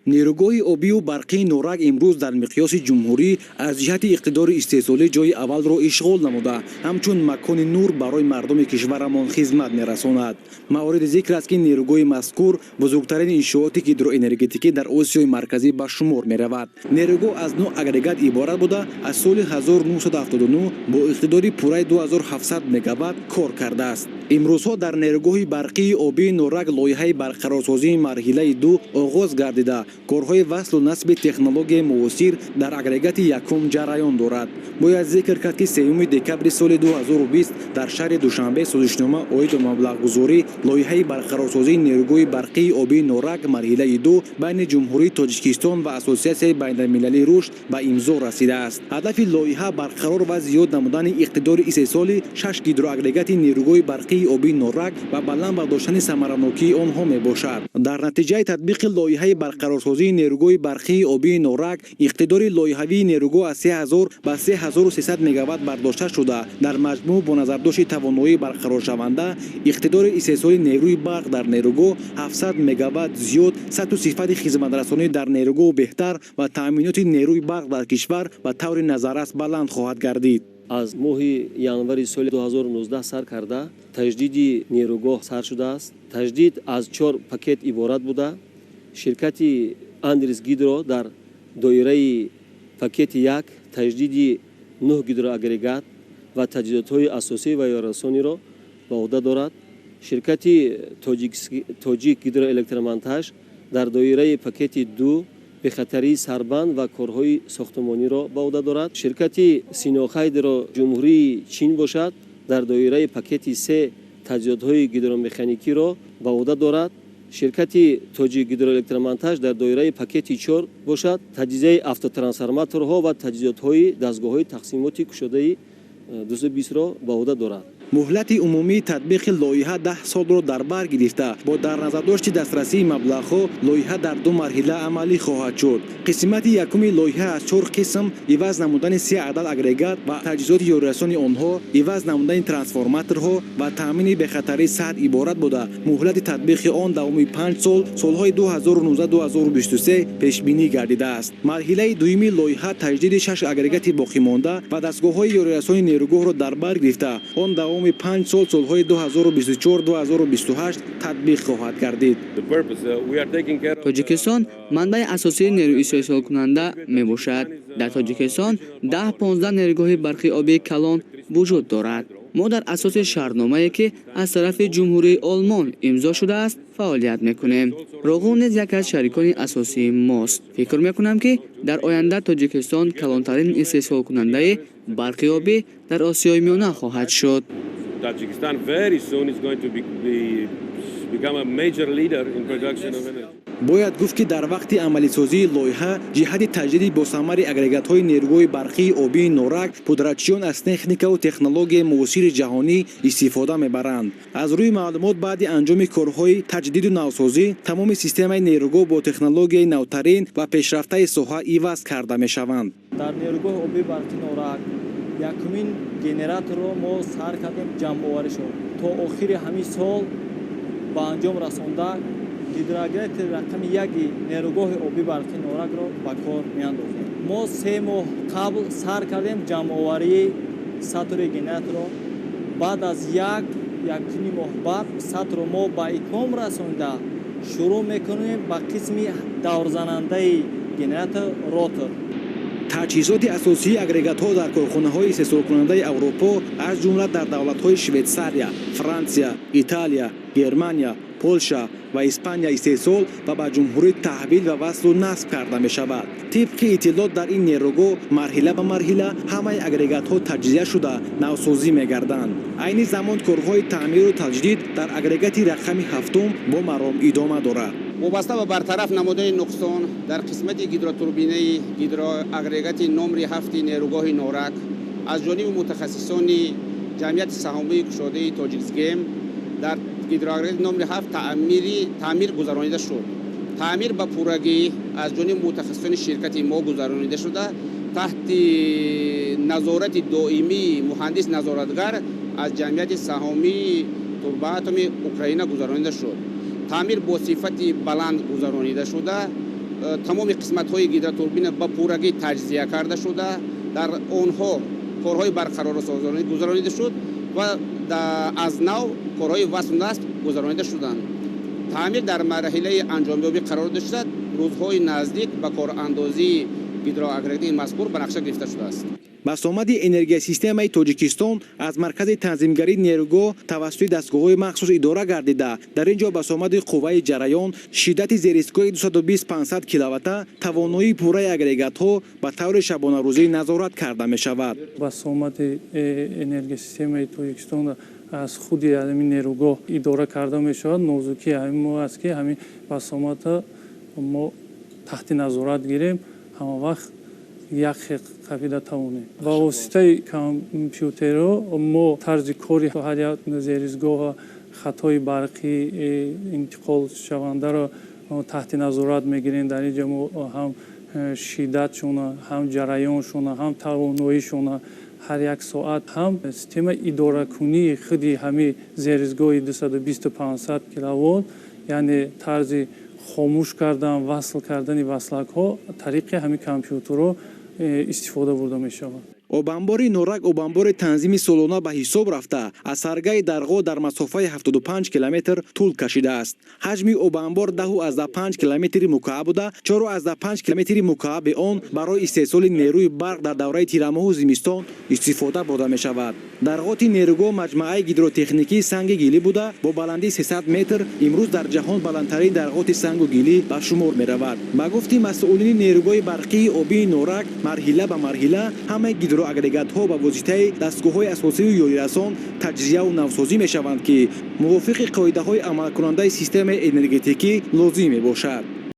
Нерӯгоҳи обию барқии Норак имрӯз дар миқёси ҷумҳурӣ аз ҷиҳати иқтидори истеҳсолӣ ҷои аввалро ишғол намуда, ҳамчун макони нур барои мардуми кишварамон хизмат мерасонад. Мавриди зикр аст, ки нерӯгоҳи мазкур бузургтарин иншооти гидроэнергетикӣ дар Осиёи Марказӣ ба шумор меравад. Нерӯгоҳ аз нӯ агрегат иборат буда, аз соли 1979 бо иқтидори пурраи 2700 мегаватт кор кардааст. Имрӯзҳо дар нерӯгоҳи барқии обии Норак лоиҳаи барқарорсозии марҳилаи ду оғоз гардида, корҳои васлу насби технологияи муосир дар агрегати якум ҷараён дорад. Бояд зикр кард, ки 3 декабри соли 2020 дар шаҳри Душанбе созишнома оид ба маблағгузорӣ лоиҳаи барқарорсозии нерӯгоҳи барқии обии Норак марҳилаи ду байни Ҷумҳурии Тоҷикистон ва Ассотсиатсияи байналмилалии рушд ба имзо расидааст. Ҳадафи лоиҳа барқарор ва зиёд намудани иқтидори истеҳсоли шаш гидроагрегати нерӯгоҳи барқии обии Норак ва баланд бардоштани самаранокии онҳо мебошад. Дар натиҷаи татбиқи лоиҳаи барқарорсозии нерӯгоҳи барқии обии Норак иқтидори лоиҳавии нерӯгоҳ аз 3000 ба 3300 мегаватт бардошта шуда, дар маҷмӯъ бо назардошти тавоноии барқароршаванда иқтидори истеҳсоли нерӯи барқ дар нерӯгоҳ 700 мегаватт зиёд, сатҳу сифати хизматрасонӣ дар нерӯгоҳ беҳтар ва таъминоти нерӯи барқ дар кишвар ба таври назаррас баланд хоҳад гардид. Аз моҳи январи соли 2019 сар карда таҷдиди нерӯгоҳ сар шудааст. Таҷдид аз чор пакет иборат буда, ширкати Андрес Гидро дар доираи пакети як таҷдиди нӯҳ гидроагрегат ва таҷҳизотҳои асосӣ ва ёрирасониро ба уҳда дорад. Ширкати Тоҷик Гидроэлектромонтаж дар доираи пакети ду бехатарии сарбанд ва корҳои сохтмониро ба уҳда дорад. Ширкати Синохайдро Ҷумҳурии Чин бошад, дар доираи пакети се таҷҳизотҳои гидромеханикиро ба уҳда дорад. Ширкати Тоҷик Гидроэлектромонтаж дар доираи пакети чор бошад, таҷҳизияи автотрансформаторҳо ва таҷҳизотҳои дастгоҳҳои тақсимоти кушодаи 220-ро ба уҳда дорад. Муҳлати умумии татбиқи лоиҳа 10 солро дар бар гирифта, бо дар назардошти дастрасии маблағҳо лоиҳа дар ду марҳила амалӣ хоҳад шуд. Қисмати якуми лоиҳа аз чор қисм: иваз намудани се адад агрегат ва таҷҳизоти ёрирасони онҳо, иваз намудани трансформаторҳо ва таъмини бехатарии сатҳ иборат буда, муҳлати татбиқи он давоми 5 сол, солҳои 2019-2023 пешбинӣ гардидааст. Марҳилаи дуюми лоиҳа таҷдиди шаш агрегати боқимонда ва дастгоҳҳои ёрирасони нерӯгоҳро дар бар гирифта, он давоми 5 сол, солҳои 2024-2028 татбиқ хоҳад гардид. Тоҷикистон манбаи асосии нерӯистеҳсолкунанда мебошад. Дар Тоҷикистон 10-15 нерӯгоҳи барқи обии калон вуҷуд дорад. Мо дар асоси шартномае, ки аз тарафи Ҷумҳурии Олмон имзо шудааст, фаъолият мекунем. Роғун низ яке аз шарикони асосии мост. Фикр мекунам, ки дар оянда Тоҷикистон калонтарин истеҳсолкунандаи барқи обӣ дар Осиёи Миёна хоҳад шуд. Tajikistan very soon is going to become a major leader in production of energy. Бояд гуфт, ки дар вақти амалисозии лоиҳа ҷиҳати таҷдиди босамари агрегатҳои нерӯгоҳи барқии обии Норак пудратчиён аз техникаву технологияи муосири ҷаҳонӣ истифода мебаранд. Аз рӯи маълумот, баъди анҷоми корҳои таҷдиду навсозӣ тамоми системаи нерӯгоҳ бо технологияи навтарин ва пешрафтаи соҳа иваз карда мешаванд. Дар нерӯгоҳи обии барқи Норак якумин генераторро мо сар кардем ҷамъоваришро. То охири ҳамин сол ба анҷом расонда, гидроагрегати рақами яки нерӯгоҳи обии барқи Норакро ба кор меандозем. Мо 3 моҳ қабл сар кардем ҷамъоварии статори генераторро. Баъд аз як якним моҳ баъд статорро мо ба итмом расонида, шурӯъ мекунем ба қисми даврзанандаи генератор, ротор. Таҷҳизоти асосии агрегатҳо дар корхонаҳои истеҳсолкунандаи Аврупо, аз ҷумла дар давлатҳои Швейтсария, Франсия, Италия, Германия, Полша ва Испания истеҳсол ва ба ҷумҳурӣ таҳвил ва васлу насб карда мешавад. Тибқи иттилоот, дар ин нерӯгоҳ марҳила ба марҳила ҳамаи агрегатҳо таҷзия шуда, навсозӣ мегарданд. Айни замон корҳои таъмиру таҷдид дар агрегати рақами ҳафтум бо маром идома дорад. Вобаста ба бартараф намудани нуқсон дар қисмати гидротурбинаи гидроагрегати номри ҳафти нерӯгоҳи Норак аз ҷониби мутахассисони ҷамъияти саҳомии кушодаи Тоҷиксгем дар гидроагрегати номри ҳафт таъмир гузаронида шуд. Таъмир ба пуррагӣ аз ҷониби мутахассисони ширкати мо гузаронида шуда, таҳти назорати доимии муҳандис назоратгар аз ҷамъияти саҳомии Турбоатоми Украина гузаронида шуд. Таъмир бо сифати баланд гузаронида шуда. Тамоми қисматҳои гидротурбина ба пуррагӣ таҷзия карда шуда, дар онҳо корҳои барқарорсозонӣ гузаронида шуд ва аз нав корҳои васлу насб гузаронида шуданд. Таъмир дар марҳилаи анҷомёбӣ қарор дошта, рӯзҳои наздик ба корандозии гидроагрегати мазкур ба нақша гирифта шудааст. Басомади энергосистемаи Тоҷикистон аз маркази танзимгарии нерӯгоҳ тавассути дастгоҳҳои махсус идора гардида, дар ин ҷо басомади қувваи ҷараён, шиддати зеристгоҳи 220 500 киловата, тавоноии пурраи агрегатҳо ба таври шабонарӯзӣ назорат карда мешавад. Басомади энергосистемаи Тоҷикистон аз худи ҳамин нерӯгоҳ идора карда мешавад. Нозукии ҳамин мо аст, ки ҳамин басомата мо таҳти назорат гирем, ҳама вақт як хел қапида тавонем. Ба воситаи компютерҳо мо тарзи кори ҳар як зеристгоҳа, хатҳои барқӣ интиқолшавандаро таҳти назорат мегирем. Дар ин ҷо мо ҳам шиддатшона, ҳам ҷараёншона, ҳам тавоноишона ҳар як соат, ҳам системаи идоракунии худи ҳамин зеристгоҳи 220 500 киловолт, яъне тарзи хомӯш кардан, васл кардани васлакҳо тариқи ҳамин компютерҳо истифода бурда мешавад. Обанбори Норак обанбори танзими солона ба ҳисоб рафта, аз саргаи Дарғо дар масофаи 75 километр тӯл кашидааст. Ҳаҷми обанбор 10,5 километри мукааб буда, 4,5 километри мукааби он барои истеҳсоли нерӯи барқ дар давраи тирамоҳу зимистон истифода бурда мешавад. Дарғоти нерӯгоҳ маҷмӯаи гидротехникии санги гилӣ буда, бо баландии 300 метр имрӯз дар ҷаҳон баландтарин дарғоти сангу гилӣ ба шумор меравад. Ба гуфти масъулини нерӯгоҳи барқии обии Норак, марҳила ба марҳила ҳамаи гидроагрегатҳо ба воситаи дастгоҳҳои асосию ёрирасон таҷзияву навсозӣ мешаванд, ки мувофиқи қоидаҳои амалкунандаи системаи энергетикӣ лозим мебошад.